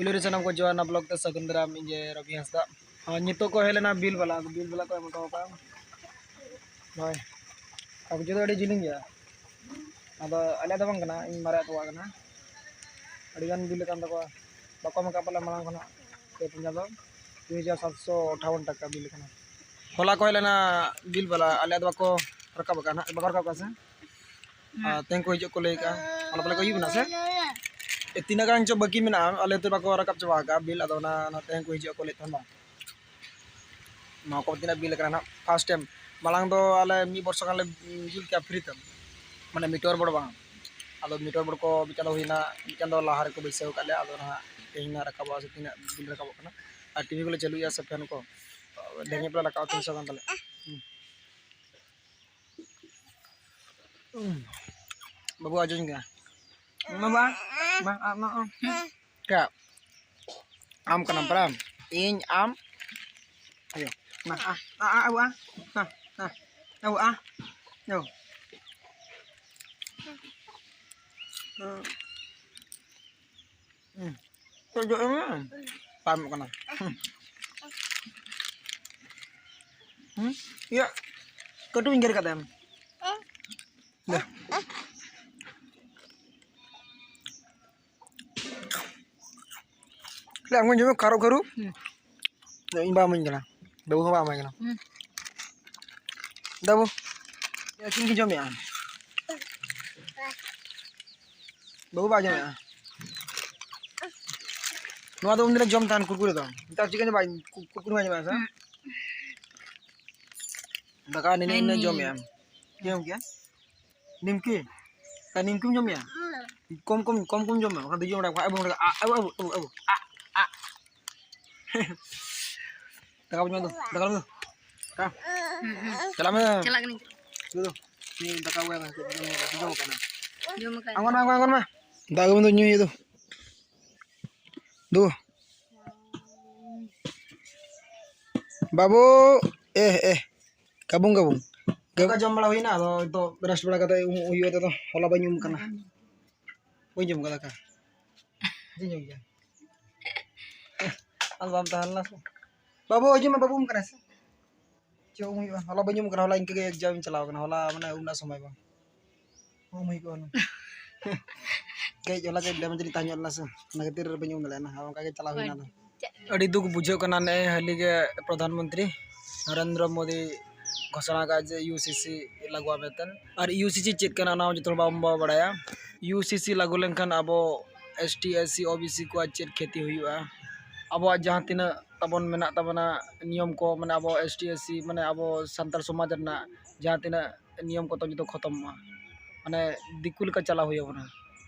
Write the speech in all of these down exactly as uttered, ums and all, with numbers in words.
ᱯᱩᱭᱞᱩ ᱨᱮ ᱥᱟᱱᱟᱢ ᱠᱚ ᱡᱚᱦᱟᱨ, ᱱᱚᱣᱟ ᱵᱞᱚᱜ ᱛᱮ ᱥᱟᱹᱜᱩᱱ ᱫᱟᱨᱟᱢ, ᱤᱧ ᱡᱮ ᱨᱚᱵᱤ ᱦᱟᱸᱥᱫᱟ᱾ ᱦᱮᱸ, ᱱᱤᱛᱚᱜ ᱠᱚ ᱦᱮᱡ ᱞᱮᱱᱟ ᱵᱤᱞ ᱵᱟᱞᱟ, ᱟᱫᱚ ᱵᱤᱞ ᱵᱟᱞᱟ ᱠᱚ ᱮᱢ ᱦᱚᱴᱚ ᱟᱠᱟᱫᱼᱟ᱾ ᱦᱳᱭ, ᱟᱵᱚ ᱡᱩᱫᱤ ᱟᱹᱰᱤ ᱡᱤᱞᱤᱧ ᱜᱮᱭᱟ, ᱟᱫᱚ ᱟᱞᱮᱭᱟᱜ ᱫᱚ ᱵᱟᱝ ᱠᱟᱱᱟ, ᱤᱧ ᱢᱟᱨᱟᱜ ᱛᱚᱣᱟ ᱠᱟᱱᱟ᱾ ᱟᱹᱰᱤᱜᱟᱱ ᱵᱤᱞ ᱟᱠᱟᱱ ᱛᱟᱠᱚᱣᱟ, ᱵᱟᱠᱚ ᱮᱢ ᱟᱠᱟᱫ ᱯᱟᱞᱮ ᱢᱟᱲᱟᱝ ᱠᱷᱚᱱᱟᱜ᱾ ᱯᱮ ᱯᱩᱱᱭᱟ ᱫᱚ ᱫᱩ ᱦᱟᱡᱟᱨ ᱥᱟᱛᱥᱚ ᱟᱴᱷᱟᱣᱚᱱ ᱴᱟᱠᱟ ᱵᱤᱞ ᱟᱠᱟᱱᱟ᱾ ᱦᱚᱞᱟ ᱠᱚ ᱦᱮᱡ ᱞᱮᱱᱟ ᱵᱤᱞ ᱵᱟᱞᱟ, ᱟᱞᱮᱭᱟᱜ ᱫᱚ ᱵᱟᱠᱚ ᱨᱟᱠᱟᱵ ᱟᱠᱟᱫᱼᱟ ᱱᱟᱦᱟᱜ, ᱵᱟᱠᱚ ᱨᱟᱠᱟᱵ ᱟᱠᱟᱫᱼᱟ ᱥᱮ? ᱟᱨ ᱛᱮᱦᱮᱧ ᱠᱚ ᱦᱤᱡᱩᱜ ᱠᱚ ᱞᱟᱹᱭ ᱠᱟᱜᱼᱟ᱾ ᱦᱚᱞᱟ ᱯᱟᱞᱮ ᱠᱚ ᱟᱹᱭᱩᱵ ᱮᱱᱟ ᱥᱮ? ᱮ, ᱛᱤᱱᱟᱹᱜ ᱜᱟᱱ ᱪᱚ ᱵᱟᱹᱠᱤ ᱢᱮᱱᱟᱜᱼᱟ, ᱟᱞᱮ ᱛᱮ ᱵᱟᱠᱚ ᱨᱟᱠᱟᱵ ᱪᱟᱵᱟ ᱟᱠᱟᱫᱼᱟ ᱵᱤᱞ, ᱟᱫᱚ ᱚᱱᱟ, ᱚᱱᱟ ᱛᱮᱦᱮᱧ ᱠᱚ ᱦᱤᱡᱩᱜ ᱠᱚ ᱞᱟᱹᱭᱮᱫ ᱛᱟᱦᱮᱱᱟ᱾ ᱱᱚᱣᱟ ᱠᱚ ᱛᱤᱱᱟᱹᱜ ᱵᱤᱞ ᱟᱠᱟᱱᱟ ᱱᱟᱦᱟᱜ, ᱯᱷᱟᱥᱴ ᱴᱟᱭᱤᱢ᱾ ᱢᱟᱲᱟᱝ ᱫᱚ ᱟᱞᱮ ᱢᱤᱫ ᱵᱚᱨᱥᱚ ᱜᱟᱱ ᱞᱮ ᱵᱤᱞ ᱠᱮᱜᱼᱟ ᱯᱷᱨᱤ ᱛᱮ, ᱢᱟᱱᱮ ᱢᱤᱴᱟᱨ ᱵᱳᱨᱰ ᱵᱟᱝ᱾ ᱟᱫᱚ ᱢᱤᱴᱟᱨ ᱵᱳᱨᱰ ᱠᱚ ᱢᱤᱫ ᱪᱟᱸᱫᱚ ᱦᱩᱭᱱᱟ, ᱢᱤᱫ ᱪᱟᱸᱫᱚ ᱞᱟᱦᱟ ᱨᱮᱠᱚ ᱵᱟᱹᱭᱥᱟᱹᱣ ᱟᱠᱟᱫ ᱞᱮᱭᱟ᱾ ᱟᱫᱚ ᱱᱟᱦᱟᱜ ᱛᱮᱦᱮᱧ ᱱᱟᱦᱟᱜ ᱨᱟᱠᱟᱵᱚᱜᱼᱟ ᱥᱮ ᱛᱤᱱᱟᱹᱜ ᱵᱤᱞ ᱨᱟᱠᱟᱵᱚᱜ ᱠᱟᱱᱟ᱾ ᱟᱨ ᱴᱤᱵᱷᱤ ᱠᱚᱞᱮ ᱪᱟᱹᱞᱩᱭᱟ ᱥᱮ ᱯᱷᱮᱱ ᱠᱚ, ᱰᱷᱮᱨ ᱧᱚᱜ ᱯᱮ ᱞᱟᱜᱟᱣᱟ ᱛᱤᱱᱥᱚ ᱜᱟᱱ ᱛᱟᱞᱮ᱾ ᱦᱩᱸ᱾ ᱵᱟᱹᱵᱩ ᱟᱡᱚᱧ ᱠᱟᱱᱟ᱾ ᱢᱟ ᱵᱟ, ᱵᱟ, ᱟ, ᱢᱟ, ᱟ᱾ ᱠᱟ? ᱟᱢ ᱠᱟᱱᱟᱢ ᱯᱟᱨᱟᱢ? ᱤᱧ, ᱟᱢ? ᱟᱭᱳ᱾ ᱢᱟ, ᱟ, ᱟ, ᱟ, ᱟᱵᱚ, ᱟ᱾ ᱟ, ᱟ, ᱟᱵᱚ, ᱟ᱾ ᱟᱵᱚ᱾ ᱦᱩᱸ᱾ ᱦᱩᱸ᱾ ᱛᱚ, ᱡᱚᱢ ᱢᱮ᱾ ᱯᱟᱨᱚᱢᱚᱜ ᱠᱟᱱᱟ᱾ ᱦᱩᱸ᱾ ᱦᱩᱸ? ᱤᱭᱟᱹ, ᱠᱟᱹᱴᱩᱵ ᱤᱧ ᱜᱮᱨ ᱠᱟᱫᱟ᱾ ᱫᱮ᱾ ᱞᱮ, ᱟᱢ ᱦᱚᱸ ᱡᱚᱢ ᱢᱮ, ᱠᱷᱟᱨᱚ ᱠᱷᱟᱹᱨᱩ᱾ ᱦᱩᱸ᱾ ᱤᱧ ᱵᱟ ᱮᱢᱟᱹᱧ ᱠᱟᱱᱟ᱾ ᱵᱟᱹᱵᱩ ᱦᱚᱸ ᱵᱟ ᱮᱢᱟᱹᱧ ᱠᱟᱱᱟ᱾ ᱦᱩᱸ᱾ ᱫᱟᱵᱩ᱾ ᱟᱹᱠᱤᱱ ᱠᱤᱱ ᱡᱚᱢᱮᱜᱼᱟ᱾ ᱵᱟᱹᱵᱩ ᱵᱟ ᱡᱚᱢᱮᱜᱼᱟ᱾ ᱱᱚᱣᱟ ᱫᱚ ᱩᱱ ᱫᱤᱱᱮ ᱡᱚᱢ ᱛᱟᱦᱮᱱ ᱠᱩᱨᱠᱩᱨᱮ ᱫᱚ᱾ ᱱᱮᱛᱟᱨ ᱪᱤᱠᱟᱹ ᱵᱟᱭ, ᱠᱩ-, ᱠᱩᱨᱠᱩᱨᱮ ᱵᱟᱭ ᱡᱚᱢᱮᱜᱼᱟ ᱥᱮ? ᱦᱩᱸ᱾ ᱫᱟᱠᱟ ᱱᱤᱱᱟᱹᱜ, ᱱᱤᱱᱟᱹᱜ ᱦᱩᱸ᱾ ᱡᱚᱢᱮᱜᱼᱟ᱾ ᱪᱮᱫ ᱮᱢ ᱠᱮᱜᱼᱟ? ᱱᱤᱢᱠᱤ? ᱛᱟ ᱱᱤᱢᱠᱤᱢ ᱡᱚᱢᱮᱜᱼᱟ? ᱠᱚᱢ, ᱠᱚᱢ, ᱠᱚᱢ, ᱠᱚᱢ ᱡᱚᱢ ᱢᱮ, ᱵᱟᱠᱷᱟᱱ ᱫᱮᱡᱚᱜ ᱚᱸᱰᱮ ᱠᱷᱚᱱ᱾ ᱟᱵᱚ ᱚᱸᱰᱮ, ᱟ, ᱟᱵᱚ, ᱟᱵᱚ, ᱟᱵᱚ, ᱟᱵᱚ, ᱟ, ᱟ᱾ ᱫᱟᱠᱟ ᱵᱚᱱ ᱡᱚᱢ ᱫᱚ, ᱫᱟᱠᱟ ᱵᱚᱱ ᱡᱚᱢ ᱫᱚ᱾ ᱦᱮᱸ᱾ ᱦᱩᱸ, ᱦᱩᱸ᱾ ᱪᱟᱞᱟᱜ ᱢᱮ᱾ ᱪᱟᱞᱟᱜ ᱠᱟᱹᱱᱟᱹᱧ᱾ ᱫᱩ, ᱫᱩ᱾ ᱤᱧ ᱫᱟᱠᱟ ᱟᱹᱜᱩᱭᱟ ᱱᱟᱥᱮ, ᱡᱚᱢ ᱠᱟᱱᱟ᱾ ᱡᱚᱢ ᱠᱟᱜ ᱟᱹᱧ᱾ ᱟᱬᱜᱚᱱ ᱢᱮ, ᱟᱬᱜᱚᱱ ᱢᱮ, ᱟᱬᱜᱚᱱ ᱢᱮ᱾ ᱫᱟᱜ ᱟᱹᱜᱩ ᱢᱮ, ᱫᱩ, ᱧᱩᱭ ᱫᱩ᱾ ᱫᱩ᱾ ᱵᱟᱹᱵᱩ, ᱮ, ᱮ, ᱠᱟᱵᱩᱝ, ᱠᱟᱵᱩᱝ᱾ ᱫᱟᱠᱟ ᱡᱚᱢ ᱵᱟᱲᱟ ᱦᱩᱭᱱᱟ, ᱟᱫᱚ ᱱᱤᱛᱚᱜ ᱵᱨᱟᱥ ᱵᱟᱲᱟ ᱠᱟᱛᱮ ᱩᱢᱩᱜ ᱦᱩᱭᱩᱜᱼᱟ, ᱱᱤᱛᱚᱜ ᱫᱚ ᱦᱚᱞᱟ ᱵᱟᱹᱧ ᱩᱢ ᱠᱟᱱᱟ᱾ ᱵᱟᱹᱧ ᱡᱚᱢ ᱠᱟᱫᱟ ᱫᱟᱠᱟ᱾ ᱪᱮᱫ ᱤᱧ ᱡᱚᱢ ᱠᱮᱫᱟ? ᱟᱫᱚ ᱵᱟᱢ ᱛᱟᱦᱮᱸ ᱞᱮᱱᱟ ᱥᱮ? ᱵᱟᱹᱵᱩ ᱦᱤᱡᱩᱜ ᱢᱮ, ᱵᱟᱹᱵᱩ ᱩᱢ ᱠᱟᱱᱟ ᱥᱮ? ᱪᱮᱫ ᱩᱢ ᱦᱩᱭᱩᱜᱼᱟ? ᱦᱚᱞᱟ ᱵᱟᱹᱧ ᱩᱢ ᱠᱟᱱᱟ, ᱦᱚᱞᱟ ᱤᱧ ᱠᱟᱹᱡ ᱮᱠᱡᱟᱢ ᱤᱧ ᱪᱟᱞᱟᱣ ᱠᱟᱱᱟ, ᱦᱚᱞᱟ ᱢᱟᱱᱮ ᱩᱢ ᱨᱮᱱᱟᱜ ᱥᱚᱢᱚᱭ ᱵᱟᱝ᱾ ᱩᱢ ᱦᱩᱭ ᱠᱚᱜᱼᱟ ᱦᱩᱱᱟᱹᱝ᱾ ᱠᱟᱹᱡ ᱦᱚᱞᱟ ᱠᱟᱹᱡ ᱰᱮᱢ ᱨᱤᱧ ᱛᱟᱦᱮᱸ ᱧᱚᱜ ᱞᱮᱱᱟ ᱥᱮ, ᱚᱱᱟ ᱠᱷᱟᱹᱛᱤᱨ ᱵᱟᱹᱧ ᱩᱢ ᱫᱟᱲᱮᱭᱟᱜᱼᱟ, ᱚᱱᱠᱟ ᱜᱮ ᱪᱟᱞᱟᱣ ᱦᱩᱭᱱᱟ ᱟᱫᱚ᱾ ᱟᱹᱰᱤ ᱫᱩᱠ ᱵᱩᱡᱷᱟᱹᱜ ᱠᱟᱱᱟ, ᱱᱮᱜᱼᱮ ᱦᱟᱹᱞᱤ ᱜᱮ ᱯᱨᱚᱫᱷᱟᱱ ᱢᱚᱱᱛᱨᱤ ᱱᱚᱨᱮᱱᱫᱨᱚ ᱢᱳᱫᱤ ᱜᱷᱳᱥᱚᱱᱟ ᱟᱠᱟᱫ ᱡᱮ ᱤᱭᱩ ᱥᱤ ᱥᱤ ᱞᱟᱜᱩᱜᱼᱟ ᱢᱮᱱᱛᱮ᱾ ᱟᱨ ᱤᱭᱩ ᱥᱤ ᱥᱤ ᱪᱮᱫ ᱠᱟᱱᱟ ᱚᱱᱟ ᱦᱚᱸ ᱡᱚᱛᱚ ᱦᱚᱲ ᱵᱟᱵᱚᱱ ᱵᱟᱲᱟᱭᱟ᱾ ᱤᱭᱩ ᱥᱤ ᱥᱤ ᱞᱟᱜᱩ ᱞᱮᱱᱠᱷᱟᱱ ᱟᱵᱚ S T, S C, O B C ᱠᱚᱣᱟᱜ ᱪᱮᱫ ᱠᱷᱮᱛᱤ ᱦᱩᱭᱩᱜᱼᱟ? ᱟᱵᱚᱣᱟᱜ ᱡᱟᱦᱟᱸ ᱛᱤᱱᱟᱹᱜ ᱛᱟᱵᱚᱱ ᱢᱮᱱᱟᱜ ᱛᱟᱵᱚᱱᱟ ᱱᱤᱭᱚᱢ ᱠᱚ, ᱢᱟᱱᱮ ᱟᱵᱚ ᱮᱥ ᱴᱤ, ᱮᱥ ᱥᱤ, ᱢᱟᱱᱮ ᱟᱵᱚ ᱥᱟᱱᱛᱟᱲ ᱥᱚᱢᱟᱡᱽ ᱨᱮᱱᱟᱜ ᱡᱟᱦᱟᱸ ᱛᱤᱱᱟᱹᱜ ᱱᱤᱭᱚᱢ ᱠᱚ ᱛᱟᱵᱚᱱ ᱡᱚᱛᱚ ᱠᱷᱚᱛᱚᱢᱚᱜᱼᱟ, ᱢᱟᱱᱮ ᱫᱤᱠᱩ ᱞᱮᱠᱟ ᱪᱟᱞᱟᱣ ᱦᱩᱭ ᱟᱵᱚᱱᱟ᱾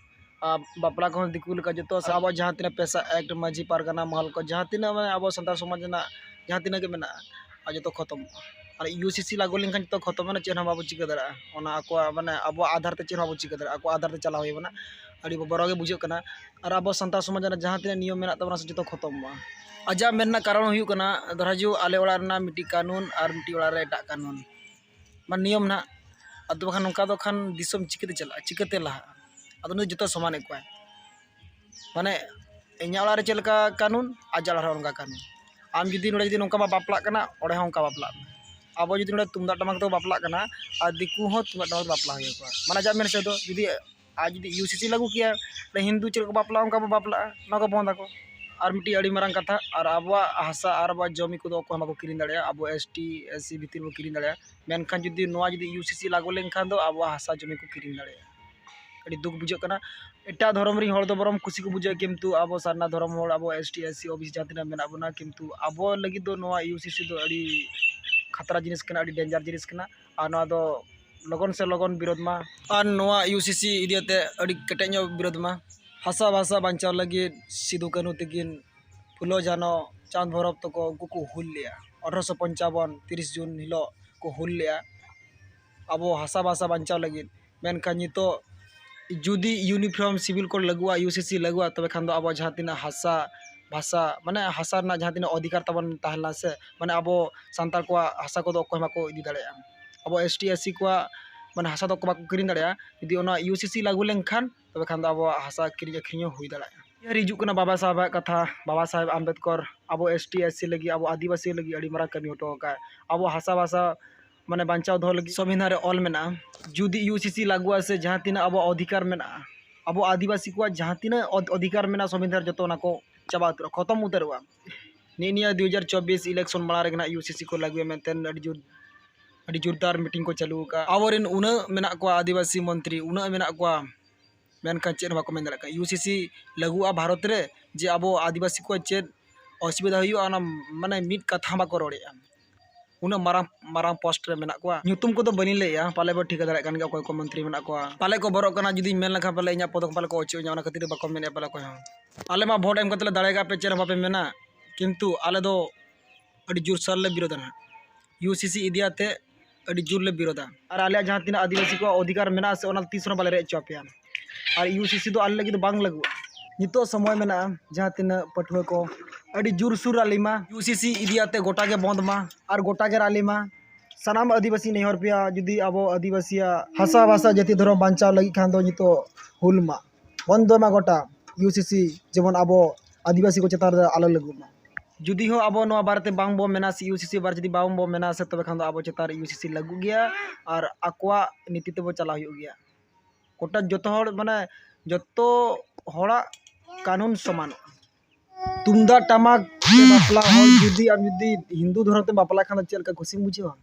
ᱟᱨ ᱵᱟᱯᱞᱟ ᱠᱚᱦᱚᱸ ᱫᱤᱠᱩ ᱞᱮᱠᱟ ᱡᱚᱛᱚ, ᱥᱮ ᱟᱵᱚᱣᱟᱜ ᱡᱟᱦᱟᱸ ᱛᱤᱱᱟᱹᱜ ᱯᱮᱥᱟ ᱮᱠᱴ, ᱢᱟᱹᱡᱷᱤ ᱯᱟᱨᱜᱟᱱᱟ ᱢᱚᱦᱚᱞ ᱠᱚ, ᱡᱟᱦᱟᱸ ᱛᱤᱱᱟᱹᱜ ᱢᱟᱱᱮ ᱟᱵᱚ ᱥᱟᱱᱛᱟᱲ ᱥᱚᱢᱟᱡᱽ ᱨᱮᱱᱟᱜ ᱡᱟᱦᱟᱸ ᱛᱤᱱᱟᱹᱜ ᱜᱮ ᱢᱮᱱᱟᱜᱼᱟ, ᱟᱨ ᱡᱚᱛᱚ ᱠᱷᱚᱛᱚᱢᱚᱜᱼᱟ᱾ ᱟᱨ ᱤᱭᱩ ᱥᱤ ᱥᱤ ᱞᱟᱜᱩ ᱞᱮᱱᱠᱷᱟᱱ ᱡᱚᱛᱚ ᱠᱷᱚᱛᱚᱢ, ᱢᱟᱱᱮ ᱪᱮᱫ ᱦᱚᱸ ᱵᱟᱵᱚ ᱪᱤᱠᱟᱹ ᱫᱟᱲᱮᱭᱟᱜᱼᱟ᱾ ᱚᱱᱟ ᱟᱠᱚᱣᱟᱜ, ᱢᱟᱱᱮ ᱟᱵᱚᱣᱟᱜ ᱟᱫᱷᱟᱨ ᱛᱮ ᱪᱮᱫ ᱦᱚᱸ ᱵᱟᱵᱚ ᱪᱤᱠᱟᱹ ᱫᱟᱲᱮᱭᱟᱜᱼᱟ, ᱟᱠᱚᱣᱟᱜ ᱟᱫᱷᱟᱨ ᱛᱮ ᱪᱟᱞᱟᱣ ᱦᱩᱭ ᱟᱵᱚᱱᱟ᱾ ᱟᱹᱰᱤ ᱵᱚᱨᱚ ᱜᱮ ᱵᱩᱡᱷᱟᱹᱜ ᱠᱟᱱᱟ᱾ ᱟᱨ ᱟᱵᱚ ᱥᱟᱱᱛᱟᱲ ᱥᱚᱢᱟᱡᱽ ᱨᱮᱱᱟᱜ ᱡᱟᱦᱟᱸ ᱛᱤᱱᱟᱹᱜ ᱱᱤᱭᱚᱢ ᱢᱮᱱᱟᱜ ᱛᱟᱵᱚᱱᱟ ᱥᱮ ᱡᱚᱛᱚ ᱠᱷᱚᱛᱚᱢᱚᱜᱼᱟ᱾ ᱟᱡᱟᱜ ᱢᱮᱱ ᱨᱮᱱᱟᱜ ᱠᱟᱨᱚᱱ ᱦᱩᱭᱩᱜ ᱠᱟᱱᱟ, ᱫᱷᱚᱨᱟ ᱡᱩ ᱟᱞᱮ ᱚᱲᱟᱜ ᱨᱮᱱᱟᱜ ᱢᱤᱫᱴᱤᱡ ᱠᱟᱹᱱᱩᱱ ᱟᱨ ᱢᱤᱫᱴᱤᱡ ᱚᱲᱟᱜ ᱨᱮ ᱮᱴᱟᱜ ᱠᱟᱹᱱᱩᱱ, ᱢᱟᱱᱮ ᱱᱤᱭᱚᱢ ᱱᱟᱦᱟᱜ᱾ ᱟᱫᱚ ᱵᱟᱠᱷᱟᱱ ᱱᱚᱝᱠᱟ ᱫᱚ ᱠᱷᱟᱱ ᱫᱤᱥᱚᱢ ᱪᱤᱠᱟᱹᱛᱮ ᱪᱟᱞᱟᱜᱼᱟ, ᱪᱤᱠᱟᱹᱛᱮ ᱞᱟᱦᱟᱜᱼᱟ? ᱟᱫᱚ ᱩᱱᱤ ᱫᱚ ᱡᱚᱛᱚ ᱥᱚᱢᱟᱱᱮᱫ ᱠᱚᱣᱟᱭ᱾ ᱢᱟᱱᱮ ᱤᱧᱟᱹᱜ ᱚᱲᱟᱜ ᱨᱮ ᱪᱮᱫ ᱞᱮᱠᱟ ᱠᱟᱹᱱᱩᱱ, ᱟᱡᱟᱜ ᱚᱲᱟᱜ ᱨᱮᱦᱚᱸ ᱚᱱᱠᱟ ᱠᱟᱹᱱᱩᱱ᱾ ᱟᱢ ᱡᱩᱫᱤ ᱱᱚᱰᱮ ᱡᱩᱫᱤ ᱱᱚᱝᱠᱟ ᱵᱟᱯᱞᱟᱜ ᱠᱟᱱᱟ, ᱚᱸᱰᱮ ᱦᱚᱸ ᱚᱱᱠᱟ ᱵᱟᱯᱞᱟᱜ ᱢᱮ᱾ ᱟᱵᱚ ᱡᱩᱫᱤ ᱱᱚᱰᱮ ᱛᱩᱢᱫᱟᱜ ᱴᱟᱢᱟᱠ ᱛᱮᱵᱚ ᱵᱟᱯᱞᱟᱜ ᱠᱟᱱᱟ, ᱟᱨ ᱫᱤᱠᱩ ᱦᱚᱸ ᱛᱩᱢᱫᱟᱜ ᱴᱟᱢᱟᱠ ᱛᱮ ᱵᱟᱯᱞᱟ ᱦᱩᱭ ᱟᱠᱚᱣᱟ, ᱢᱟᱱᱮ ᱟᱡᱟᱜ ᱢᱮᱱ ᱥᱮᱫ ᱫᱚ᱾ ᱡᱩᱫᱤ ᱟᱨ ᱡᱩᱫᱤ ᱤᱭᱩ ᱥᱤ ᱥᱤ ᱞᱟᱹᱜᱩ ᱠᱮᱭᱟ, ᱛᱟᱦᱞᱮ ᱦᱤᱱᱫᱩ ᱪᱮᱫ ᱞᱮᱠᱟ ᱠᱚ ᱵᱟᱯᱞᱟᱜᱼᱟ, ᱚᱱᱠᱟ ᱵᱚ ᱵᱟᱯᱞᱟᱜᱼᱟ, ᱱᱚᱣᱟ ᱠᱚ ᱵᱚᱱᱫ ᱟᱠᱚ᱾ ᱟᱨ ᱢᱤᱫᱴᱤᱡ ᱟᱹᱰᱤ ᱢᱟᱨᱟᱝ ᱠᱟᱛᱷᱟ, ᱟᱨ ᱟᱵᱚᱣᱟᱜ ᱦᱟᱥᱟ ᱟᱨ ᱟᱵᱚᱣᱟᱜ ᱡᱚᱢᱤ ᱠᱚᱫᱚ ᱚᱠᱚᱭ ᱦᱚᱸ ᱵᱟᱠᱚ ᱠᱤᱨᱤᱧ ᱫᱟᱲᱮᱭᱟᱜᱼᱟ᱾ ᱟᱵᱚ ᱮᱥ ᱴᱤ, ᱮᱥ ᱥᱤ ᱵᱷᱤᱛᱤᱨ ᱵᱚ ᱠᱤᱨᱤᱧ ᱫᱟᱲᱮᱭᱟᱜᱼᱟ, ᱢᱮᱱᱠᱷᱟᱱ ᱡᱩᱫᱤ ᱱᱚᱣᱟ ᱡᱩᱫᱤ ᱤᱭᱩ ᱥᱤ ᱥᱤ ᱞᱟᱹᱜᱩ ᱞᱮᱱᱠᱷᱟᱱ ᱫᱚ ᱟᱵᱚᱣᱟᱜ ᱦᱟᱥᱟ ᱡᱚᱢᱤ ᱠᱚ ᱠᱤᱨᱤᱧ ᱫᱟᱲᱮᱭᱟᱜᱼᱟ᱾ ᱟᱹᱰᱤ ᱫᱩᱠ ᱵᱩᱡᱷᱟᱹᱜ ᱠᱟᱱᱟ᱾ ᱮᱴᱟᱜ ᱫᱷᱚᱨᱚᱢ ᱨᱮᱱ ᱦᱚᱲ ᱫᱚ ᱵᱚᱨᱚᱝ ᱠᱩᱥᱤ ᱠᱚ ᱵᱩᱡᱷᱟᱹᱣᱟ, ᱠᱤᱱᱛᱩ ᱟᱵᱚ ᱥᱟᱨᱱᱟ ᱫᱷᱚᱨᱚᱢ ᱦᱚᱲ, ᱟᱵᱚ S T, S C, O B C ᱡᱟᱦᱟᱸ ᱛᱤᱱᱟᱹᱜ ᱢᱮᱱᱟᱜ ᱵᱚᱱᱟ, ᱠᱤᱱᱛᱩ ᱟᱵᱚ ᱞᱟᱹᱜᱤᱫ ᱫᱚ ᱱᱚᱣᱟ ᱤᱭᱩ ᱥᱤ ᱥᱤ ᱫᱚ ᱟᱹᱰᱤ ᱠᱷᱟᱛᱨᱟ ᱡᱤᱱᱤᱥ ᱠᱟᱱᱟ, ᱟᱹᱰᱤ ᱰᱮᱧᱡᱟᱨ ᱡᱤᱱᱤᱥ ᱠᱟᱱᱟ᱾ ᱟᱨ ᱱᱚᱣᱟ ᱫᱚ ᱞᱚᱜᱚᱱ ᱥᱮ ᱞᱚᱜᱚᱱ ᱵᱤᱨᱳᱫᱷ ᱢᱟ᱾ ᱟᱨ ᱱᱚᱣᱟ ᱤᱭᱩ ᱥᱤ ᱥᱤ ᱤᱫᱤ ᱠᱟᱛᱮ ᱟᱹᱰᱤ ᱠᱮᱴᱮᱡ ᱧᱚᱜ ᱵᱤᱨᱳᱫᱷ ᱢᱟ᱾ ᱦᱟᱥᱟ ᱵᱷᱟᱥᱟ ᱵᱟᱧᱪᱟᱣ ᱞᱟᱹᱜᱤᱫ ᱥᱤᱫᱩ ᱠᱟᱹᱱᱦᱩ ᱛᱟᱹᱠᱤᱱ, ᱯᱷᱩᱞᱳ ᱡᱷᱟᱱᱚ, ᱪᱟᱸᱫᱽ ᱵᱷᱳᱭᱨᱳᱵ ᱛᱟᱠᱚ, ᱩᱱᱠᱩ ᱠᱚ ᱦᱩᱞ ᱞᱮᱜᱼᱟ᱾ ᱟᱴᱷᱨᱚᱥᱚ ᱯᱚᱧᱪᱟᱵᱚᱱ ᱛᱤᱨᱤᱥ ᱡᱩᱱ ᱦᱤᱞᱳᱜ ᱠᱚ ᱦᱩᱞ ᱞᱮᱜᱼᱟ ᱟᱵᱚ ᱦᱟᱥᱟ ᱵᱷᱟᱥᱟ ᱵᱟᱧᱪᱟᱣ ᱞᱟᱹᱜᱤᱫ᱾ ᱢᱮᱱᱠᱷᱟᱱ ᱱᱤᱛᱚᱜ ᱡᱩᱫᱤ uniform civil code ᱞᱟᱹᱜᱩᱜᱼᱟ, U C ᱥᱤ ᱞᱟᱹᱜᱩᱜᱼᱟ, ᱛᱚᱵᱮ ᱠᱷᱟᱱ ᱫᱚ ᱟᱵᱚ ᱡᱟᱦᱟᱸ ᱛᱤᱱᱟᱹᱜ ᱦᱟᱥᱟ ᱵᱷᱟᱥᱟ, ᱢᱟᱱᱮ ᱦᱟᱥᱟ ᱨᱮᱱᱟᱜ ᱡᱟᱦᱟᱸ ᱛᱤᱱᱟᱹᱜ ᱚᱫᱷᱤᱠᱟᱨ ᱛᱟᱵᱚᱱ ᱛᱟᱦᱮᱸ ᱞᱮᱱᱟ ᱥᱮ, ᱢᱟᱱᱮ ᱟᱵᱚ ᱥᱟᱱᱛᱟᱲ ᱠᱚᱣᱟᱜ ᱦᱟᱥᱟ ᱠᱚᱫᱚ ᱚᱠᱚᱭ ᱦᱚᱸ ᱵᱟᱠᱚ ᱤᱫᱤ ᱫᱟᱲᱮᱭᱟᱜᱼᱟ᱾ ᱟᱵᱚ ᱮᱥ ᱴᱤ, ᱮᱥ ᱥᱤ ᱠᱚᱣᱟᱜ ᱢᱟᱱᱮ ᱦᱟᱥᱟ ᱫᱚ ᱵᱟᱠᱚ ᱠᱤᱨᱤᱧ ᱫᱟᱲᱮᱭᱟᱜᱼᱟ᱾ ᱡᱩᱫᱤ ᱚᱱᱟ ᱤᱭᱩ ᱥᱤ ᱥᱤ ᱞᱟᱹᱜᱩ ᱞᱮᱱᱠᱷᱟᱱ, ᱛᱚᱵᱮ ᱠᱷᱟᱱ ᱫᱚ ᱟᱵᱚᱣᱟᱜ ᱦᱟᱥᱟ ᱠᱤᱨᱤᱧ ᱟᱹᱠᱷᱨᱤᱧ ᱦᱚᱸ ᱦᱩᱭ ᱫᱟᱲᱮᱭᱟᱜᱼᱟ᱾ ᱩᱭᱦᱟᱹᱨ ᱦᱤᱡᱩᱜ ᱠᱟᱱᱟ ᱵᱟᱵᱟ ᱥᱟᱦᱮᱵᱟᱜ ᱠᱟᱛᱷᱟ᱾ ᱵᱟᱵᱟ ᱥᱟᱦᱮᱵ ᱟᱢᱵᱮᱫᱠᱚᱨ ᱟᱵᱚ ᱮᱥ ᱴᱤ ᱮᱥ ᱥᱤ ᱞᱟᱹᱜᱤᱫ, ᱟᱵᱚ ᱟᱹᱫᱤᱵᱟᱹᱥᱤ ᱞᱟᱹᱜᱤᱫ ᱟᱹᱰᱤ ᱢᱟᱨᱟᱝ ᱠᱟᱹᱢᱤ ᱦᱚᱴᱚ ᱟᱠᱟᱫ᱾ ᱟᱵᱚ ᱦᱟᱥᱟ ᱵᱷᱟᱥᱟ ᱢᱟᱱᱮ ᱵᱟᱧᱪᱟᱣ ᱫᱚᱦᱚ ᱞᱟᱹᱜᱤᱫ ᱥᱚᱝᱵᱤᱫᱷᱟᱱ ᱨᱮ ᱚᱞ ᱢᱮᱱᱟᱜᱼᱟ, ᱡᱩᱫᱤ ᱤᱭᱩ ᱥᱤ ᱥᱤ ᱞᱟᱹᱜᱩᱜᱼᱟ ᱥᱮ ᱡᱟᱦᱟᱸ ᱛᱤᱱᱟᱹᱜ ᱟᱵᱚᱣᱟᱜ ᱚᱫᱷᱤᱠᱟᱨ ᱢᱮᱱᱟᱜᱼᱟ, ᱟᱵᱚ ᱟᱹᱫᱤᱵᱟᱹᱥᱤ ᱠᱚᱣᱟᱜ ᱡᱟᱦᱟᱸ ᱛᱤᱱᱟᱹᱜ ᱚᱫ-, ᱚᱫᱷᱤᱠᱟᱨ ᱢᱮᱱᱟᱜᱼᱟ ᱥᱚᱝᱵᱤᱫᱷᱟᱱ ᱨᱮ, ᱡᱚᱛᱚ ᱚᱱᱟ ᱠᱚ ᱪᱟᱵᱟ ᱩᱛᱟᱹᱨᱚᱜᱼᱟ, ᱠᱷᱚᱛᱚᱢ ᱩᱛᱟᱹᱨᱚᱜᱼᱟ᱾ ᱱᱤᱭᱟᱹ ᱱᱤᱭᱟᱹ ᱫᱩ ᱦᱟᱡᱟᱨ ᱪᱚᱵᱵᱤᱥ election ᱢᱟᱲᱟᱝ ᱨᱮᱜᱮ ᱱᱟᱦᱟᱜ ᱤᱭᱩ ᱥᱤ ᱥᱤ ᱠᱚ ᱞᱟᱹᱜᱩᱭᱟ ᱢᱮᱱᱛᱮ ᱟᱹᱰᱤ ᱡᱳᱨ, ᱟᱹᱰᱤ ᱡᱳᱨᱫᱟᱨ meeting ᱠᱚ ᱪᱟᱹᱞᱩ ᱟᱠᱟᱫᱼᱟ᱾ ᱟᱵᱚᱨᱮᱱ ᱩᱱᱟᱹᱜ ᱢᱮᱱᱟᱜ ᱠᱚᱣᱟ ᱟᱹᱫᱤᱵᱟᱹᱥᱤ ᱢᱚᱱᱛᱨᱤ, ᱩᱱᱟᱹᱜ ᱢᱮᱱᱟᱜ ᱠᱚᱣᱟ, ᱢᱮᱱᱠᱷᱟᱱ ᱪᱮᱫ ᱦᱚᱸ ᱵᱟᱠᱚ ᱢᱮᱱ ᱫᱟᱲᱮᱭᱟᱜ ᱠᱟᱱᱟ᱾ ᱤᱭᱩ ᱥᱤ ᱥᱤ ᱞᱟᱹᱜᱩᱜᱼᱟ ᱵᱷᱟᱨᱚᱛ ᱨᱮ, ᱡᱮ ᱟᱵᱚ ᱟᱹᱫᱤᱵᱟᱹᱥᱤ ᱠᱚᱣᱟᱜ ᱪᱮᱫ ᱚᱥᱩᱵᱤᱫᱷᱟ ᱦᱩᱭᱩᱜᱼᱟ, ᱚᱱᱟ ᱢᱟᱱᱮ ᱢᱤᱫ ᱠᱟᱛᱷᱟ ᱦᱚᱸ ᱵᱟᱠᱚ ᱨᱚᱲᱮᱫᱼᱟ᱾ ᱩᱱᱟᱹᱜ ᱢᱟᱨᱟᱝ ᱢᱟᱨᱟᱝ post ᱨᱮ ᱢᱮᱱᱟᱜ ᱠᱚᱣᱟ, ᱧᱩᱛᱩᱢ ᱠᱚᱫᱚ ᱵᱟᱹᱞᱤᱧ ᱞᱟᱹᱭᱮᱫᱼᱟ, ᱯᱟᱞᱮ ᱵᱚ ᱴᱷᱤᱠᱟᱹ ᱫᱟᱲᱮᱭᱟᱜ ᱠᱟᱱ ᱜᱮᱭᱟ ᱚᱠᱚᱭ ᱠᱚ ᱢᱚᱱᱛᱨᱤ ᱢᱮᱱᱟᱜ ᱠᱚᱣᱟ᱾ ᱯᱟᱞᱮ ᱠᱚ ᱵᱚᱨᱚᱜ ᱠᱟᱱᱟ, ᱡᱩᱫᱤᱧ ᱢᱮᱱ ᱞᱮᱠᱷᱟᱱ ᱯᱟᱞᱮ ᱤᱧᱟᱹᱜ ᱯᱚᱫ ᱠᱷᱚᱱ ᱯᱟᱞᱮ ᱠᱚ ᱚᱪᱚᱜ ᱤᱧᱟ, ᱚᱱᱟ ᱠᱷᱟᱹᱛᱤᱨ ᱛᱮ ᱵᱟᱠᱚ ᱢᱮᱱᱮᱫᱼᱟ ᱯᱟᱞᱮ ᱚᱠᱚᱭ ᱦᱚᱸ᱾ ᱟᱞᱮ ᱢᱟ vote ᱮᱢ ᱠᱟᱛᱮ ᱞᱮ ᱫᱟᱲᱮ ᱠᱟᱜ ᱯᱮ, ᱪᱮᱫ ᱦᱚᱸ ᱵᱟᱯᱮ ᱢᱮᱱᱟ, ᱠᱤᱱᱛᱩ ᱟᱞᱮ ᱫᱚ ᱟᱹᱰᱤ ᱡᱳᱨ ᱥᱟᱞ ᱞᱮ ᱵᱤᱨᱳᱫᱟ ᱱᱟᱦᱟᱜ᱾ ᱤᱭᱩ ᱥᱤ ᱥᱤ ᱤᱫᱤ ᱟᱛᱮ ᱟᱹᱰᱤ ᱡᱳᱨ ᱞᱮ ᱵᱤᱨᱳᱫᱟ᱾ ᱟᱨ ᱟᱞᱮᱭᱟᱜ ᱡᱟᱦᱟᱸ ᱛᱤᱱᱟᱹᱜ ᱟᱹᱫᱤᱵᱟᱹᱥᱤ ᱠᱚᱣᱟᱜ ᱚᱫᱷᱤᱠᱟᱨ ᱢᱮᱱᱟᱜᱼᱟ ᱥᱮ, ᱚᱱᱟ ᱛᱤᱥ ᱨᱮᱦᱚᱸ ᱵᱟᱞᱮ ᱨᱮᱡ ᱦᱚᱪᱚ ᱟᱯᱮᱭᱟ᱾ ᱟᱨ ᱤᱭᱩ ᱥᱤ ᱥᱤ ᱫᱚ ᱟᱞᱮ ᱞᱟᱹᱜᱤᱫ ᱫᱚ ᱵᱟᱝ ᱞᱟᱹᱜᱩᱜᱼᱟ᱾ ᱱᱤᱛᱚᱜ ᱥᱚᱢᱚᱭ ᱢᱮᱱᱟᱜᱼᱟ, ᱡᱟᱦᱟᱸ ᱛᱤᱱᱟᱹᱜ ᱯᱟᱹᱴᱷᱩᱣᱟᱹ ᱠᱚ ᱟᱹᱰᱤ ᱡᱳᱨᱥᱳᱨ rally ᱢᱟ, ᱤᱭᱩ ᱥᱤ ᱥᱤ ᱤᱫᱤ ᱟᱛᱮ ᱜᱚᱴᱟ ᱜᱮ ᱵᱚᱱᱫ ᱢᱟ, ᱟᱨ ᱜᱚᱴᱟ ᱜᱮ rally ᱢᱟ᱾ ᱥᱟᱱᱟᱢ ᱟᱹᱫᱤᱵᱟᱹᱥᱤ ᱱᱮᱦᱚᱨ ᱯᱮᱭᱟ, ᱡᱩᱫᱤ ᱟᱵᱚ ᱟᱹᱫᱤᱵᱟᱹᱥᱤᱭᱟᱜ ᱦᱟᱥᱟ ᱵᱷᱟᱥᱟ ᱡᱟᱹᱛᱤ ᱫᱷᱚᱨᱚᱢ ᱵᱟᱧᱪᱟᱣ ᱞᱟᱹᱜᱤᱫ ᱠᱷᱟᱱ ᱫᱚ ᱱᱤᱛᱚᱜ ᱦᱩᱞ ᱢᱟ ᱵᱚᱱᱫᱚᱭ ᱢᱟ ᱜᱚᱴᱟ, ᱤᱭᱩ ᱥᱤ ᱥᱤ ᱡᱮᱢᱚᱱ ᱟᱵᱚ ᱟᱹᱫᱤᱵᱟᱹᱥᱤ ᱠᱚ ᱪᱮᱛᱟᱱ ᱨᱮ ᱟᱞᱚ ᱞᱟᱹᱜᱩᱜ ᱢᱟ᱾ ᱡᱩᱫᱤ ᱦᱚᱸ ᱟᱵᱚ ᱱᱚᱣᱟ ᱵᱟᱨᱮᱛᱮ ᱵᱟᱝ ᱵᱚ ᱢᱮᱱᱟ ᱥᱮ, ᱤᱭᱩ ᱥᱤ ᱥᱤ ᱵᱟᱨᱮ ᱡᱩᱫᱤ ᱵᱟᱝ ᱵᱚ ᱢᱮᱱᱟ ᱥᱮ, ᱛᱚᱵᱮ ᱠᱷᱟᱱ ᱫᱚ ᱟᱵᱚ ᱪᱮᱛᱟᱱ ᱨᱮ ᱤᱭᱩ ᱥᱤ ᱥᱤ ᱞᱟᱹᱜᱩᱜ ᱜᱮᱭᱟ ᱟᱨ ᱟᱠᱚᱣᱟᱜ ᱱᱤᱛᱤ ᱛᱮᱵᱚ ᱪᱟᱞᱟᱣ ᱦᱩᱭᱩᱜ ᱜᱮᱭᱟ᱾ ᱜᱚᱴᱟ ᱡᱚᱛᱚ ᱦᱚᱲ, ᱢᱟᱱᱮ, ᱡᱚᱛᱚ ᱦᱚᱲᱟᱜ ᱠᱟᱹᱱᱩᱱ ᱥᱚᱢᱟᱱᱚᱜᱼᱟ᱾ ᱛᱩᱢᱫᱟᱜ ᱴᱟᱢᱟᱠ ᱛᱮ ᱵᱟᱯᱞᱟ ᱦᱚᱲ ᱡᱩᱫᱤ, ᱟᱢ ᱡᱩᱫᱤ ᱦᱤᱱᱫᱩ ᱫᱷᱚᱨᱚᱢ ᱛᱮᱢ ᱵᱟᱯᱞᱟ ᱠᱷᱟᱱ ᱫᱚ ᱪᱮᱫ ᱞᱮᱠᱟ ᱠᱩᱥᱤᱢ ᱵᱩᱡᱷᱟᱹᱣᱟ?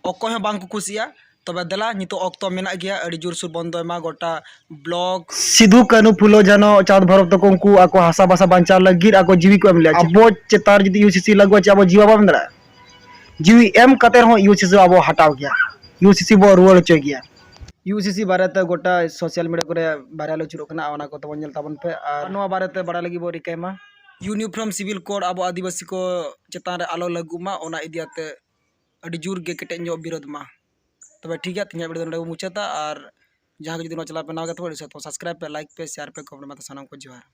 ᱚᱠᱚᱭ ᱦᱚᱸ ᱵᱟᱝ ᱠᱚ ᱠᱩᱥᱤᱜᱼᱟ᱾ ᱛᱚᱵᱮ ᱫᱮᱞᱟ, ᱱᱤᱛᱚᱜ ᱚᱠᱛᱚ ᱢᱮᱱᱟᱜ ᱜᱮᱭᱟ, ᱟᱹᱰᱤ ᱡᱳᱨᱥᱳᱨ ᱵᱚᱱᱫᱚᱭ ᱢᱟ ᱜᱚᱴᱟ block᱾ ᱥᱤᱫᱷᱩ, ᱠᱟᱹᱱᱦᱩ, ᱯᱷᱩᱞᱳ, ᱡᱷᱟᱱᱚ, ᱪᱟᱸᱫᱽ, ᱵᱷᱚᱭᱨᱚᱵ ᱛᱟᱠᱚ ᱩᱱᱠᱩ ᱟᱠᱚ ᱦᱟᱥᱟ ᱵᱷᱟᱥᱟ ᱵᱟᱧᱪᱟᱣ ᱞᱟᱹᱜᱤᱫ ᱟᱠᱚ ᱡᱤᱣᱤ ᱠᱚ ᱮᱢ ᱞᱮᱫᱼᱟ᱾ ᱟᱵᱚ ᱪᱮᱛᱟᱱ ᱨᱮ ᱡᱩᱫᱤ ᱤᱭᱩ ᱥᱤ ᱥᱤ ᱞᱟᱹᱜᱩᱜᱼᱟ, ᱪᱮᱫ ᱟᱵᱚ ᱡᱤᱣᱤ ᱵᱟᱵᱚᱱ ᱮᱢ ᱫᱟᱲᱮᱭᱟᱜᱼᱟ? ᱡᱤᱣᱤ ᱮᱢ ᱠᱟᱛᱮ ᱨᱮᱦᱚᱸ ᱤᱭᱩ ᱥᱤ ᱥᱤ ᱟᱵᱚ ᱦᱟᱴᱟᱣ ᱜᱮᱭᱟ, ᱤᱭᱩ ᱥᱤ ᱥᱤ ᱵᱚ ᱨᱩᱣᱟᱹᱲ ᱦᱚᱪᱚᱭ ᱜᱮᱭᱟ᱾ ᱤᱭᱩ ᱥᱤ ᱥᱤ ᱵᱟᱨᱮᱛᱮ ᱜᱚᱴᱟ social media ᱠᱚᱨᱮ viral ᱟᱹᱪᱩᱨᱚᱜ ᱠᱟᱱᱟ, ᱚᱱᱟ ᱠᱚ ᱛᱟᱵᱚᱱ ᱧᱮᱞ ᱛᱟᱵᱚᱱ ᱯᱮ᱾ ᱟᱨ ᱱᱚᱣᱟ ᱵᱟᱨᱮᱛᱮ ᱵᱟᱲᱟᱭ ᱞᱟᱹᱜᱤᱫ ᱵᱚ ᱨᱤᱠᱟᱹᱭ ᱢᱟ, Uniform Civil Code ᱟᱵᱚ ᱟᱹᱫᱤᱵᱟᱹᱥᱤ ᱠᱚ ᱪᱮᱛᱟᱱ ᱨᱮ ᱟᱞᱚ ᱞᱟᱹᱜᱩᱜ ᱢᱟ, ᱚᱱᱟ ᱤᱫᱤ ᱟᱛᱮ ᱟᱹᱰᱤ ᱡᱳᱨ ᱜᱮ ᱠᱮᱴᱮᱡ ᱧᱚᱜ ᱵᱤᱨᱳᱫᱷ ᱢᱟ᱾ ᱛᱚᱵᱮ ᱴᱷᱤᱠ ᱜᱮᱭᱟ, ᱛᱮᱦᱮᱧᱟᱜ video ᱫᱚ ᱱᱚᱰᱮ ᱵᱚ ᱢᱩᱪᱟᱹᱫᱟ᱾ ᱟᱨ ᱡᱟᱦᱟᱸ ᱜᱮ ᱡᱩᱫᱤ ᱱᱚᱣᱟ channel ᱯᱮ ᱱᱟᱣᱟ ᱜᱮ ᱛᱟᱵᱚᱱ, subscribe ᱯᱮ, like ᱯᱮ, share ᱯᱮ, comment ᱢᱟ᱾ ᱥᱟᱱᱟᱢ ᱠᱚ ᱡᱚᱦᱟᱨ᱾